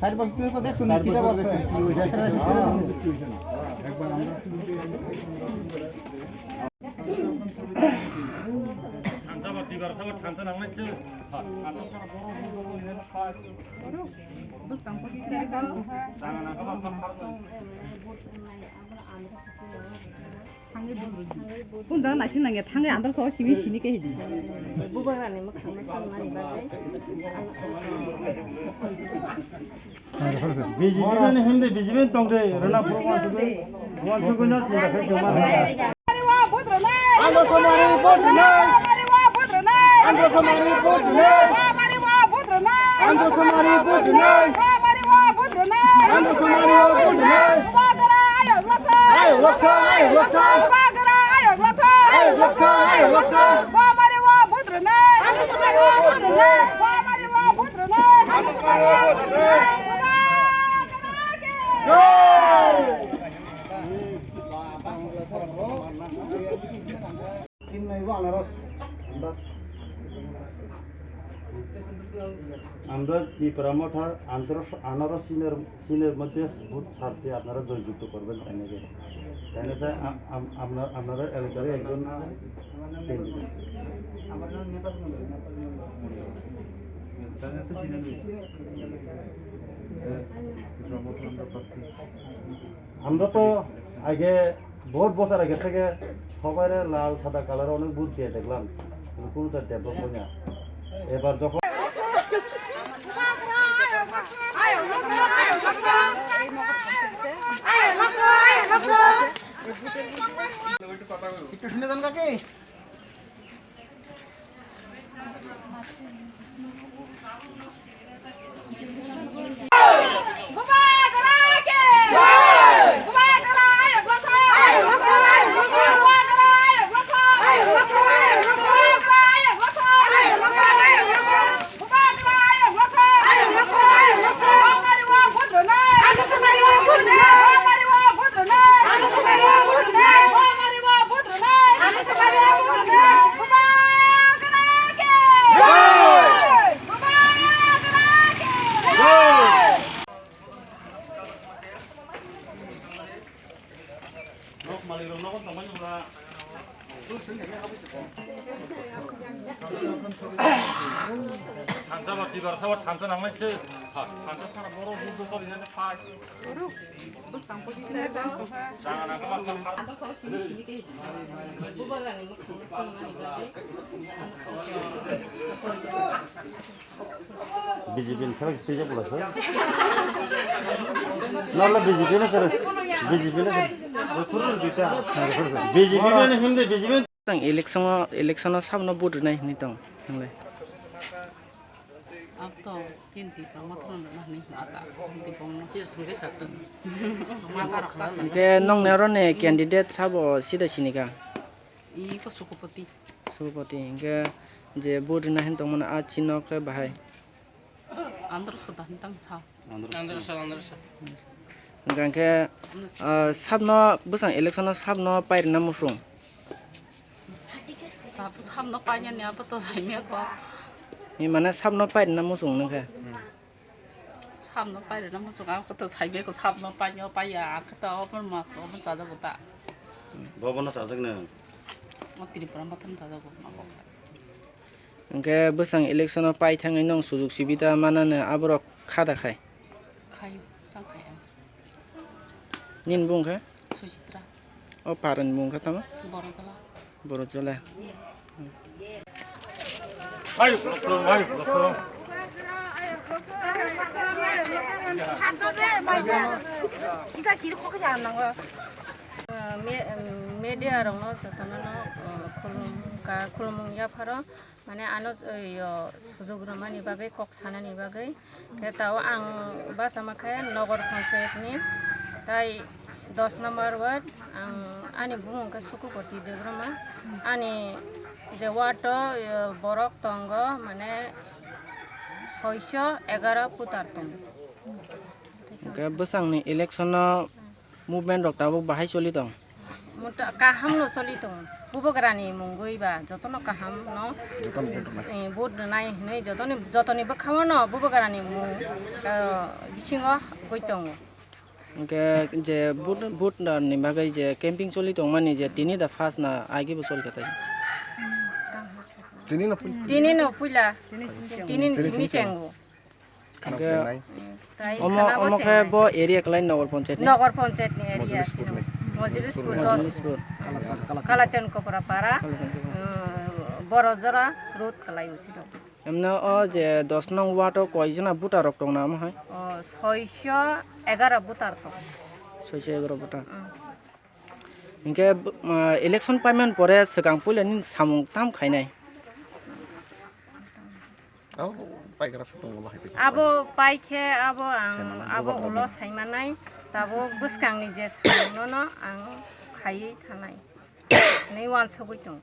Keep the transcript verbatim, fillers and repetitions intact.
চার বছর তুই তো দেখছো না, কিতা বলছে? Phone jang naising nangya, thangwi andar sao simi sini khe hidi. Bubagrani mwkhang naising mani bagwi. B J P ni himde B J P tongde rana program sugui, program sugui no chinta khe chuma. Andro Somari vote rwnai! Andro Somari vote rwnai! Andro Somari vote rwnai! Andro Somari vote rwnai! Bubagra ayok lathok! Ayok lathok, ayok lathok! Bubagra ayok lathok! Ayok lathok, ayok lathok! Somari o vote rwnai! Somari o vote rwnai! Somari o vote rwnai! Bubagra ke! Jai! Tin nai bo anaros. Amra Tipra Motha anaros, anaros siner, siner moddhe vote chhapte apnara joy jukto korben, tainage. Tainage am-, am-, amna-, amnara elakar ekjon candidate. Tipra Motha amra prarthi. আমরা তো আগে বহুত বছর আগে থেকে সবাইরে লাল সাদা কালার অনেক ভোট দিয়ে দেখলাম, কিন্তু কোনোটা ডেভেলপ হয় না। এবার যখন একটু শুনে যান কাকি। Thansa ba tibar sabo thansa nangnai se. Ha, thansa sara boro buddho sabo jani phai. Jaga na kaba. B J P ni sarang stage pula sir. Nala B J P na sir. B J P na sir. B J P na hindi B J P. Tang election o, election o sabno vote rwnai hinwi tong hinlai. Abto chinti pama thon na ni ata chinti pama. Hingke nong ne oro ni candidate sabo sida sinika? I ko Sukupati. Sukupati, hingke je vote rina hin tongmani a chino khe bahai? Andro Soda hin tang sao. Andro Soda, Andro Soda. Hingke, ah, sabno bwsang election o sabno pairina musung? Sab-, sabno painani abo to saimya ko. Ni mane sabno pairina musung nungkhe? Sabno pairina musung, ang khe to saimya ko, sabno painyo paiya, ang khe to obo ma, obo chajago ta. Bobo no chajakno. O Tripura Motha no chajago, ma bo. Hingke bwsang election o pai thangwi nwng sujug subida mananw aborok kha da khai? Khayo, tang khaya. Nini bung khe? Suchitra. O paroni bung khe tamo? Borojala. Borojala. Ayo, ayo, ayo. Uh, me-, um, media rokno jotono no, uh, khulum-, ka-, khulumung yapharo. Mane ano, eh, yo, sujug rwmani bagwi, kok sanani bagwi. Khe tao ang bachama khe Nogor Panchayat ni tai dos number ward, ang ani bumung khe Sukupati Debbarma. Ani je ward o, eh, borok tongo, mane soiso egaro putar tongo. Hingke bwsangni election o movement rok tabuk bahai choli tong? Mota kaham no choli tongo. Bubagrani mungwi ba jotono kaham no, jotono vote rwnai. Eh, vote rwnai hinwi jotoni, jotoni bwkhao no Bubagrani mung, eh, bisingo goi tongo. Hwnkhe je vote, vote ni bagwi je camping choli tongmani je tini da first na agi bo choli kha tai? Tini no puila. Tini no puila. Tini simi chengo. Khana bwsai nai. Omo, omo khe bo area kwlai Nagar Panchayat ni? Nagar Panchayat ni area. Mojilis Pur. Mojilis Pur. Kalachan Kopra Para. Kalachan Kopra. Borojora road kwlai o siro. Emno o je dos nong ward o koi jona voter rok tong na omo hai? O, soiso egaro voter tong. Soiso egaro voter. Hinkhe election paiman pore swkang puila nini samung tam khainai? Abo paikhe abo ang abo ulo saimanai, tabuk bwskangni je samungno no ang khaiwi thanai hinwi uansugwi tongo.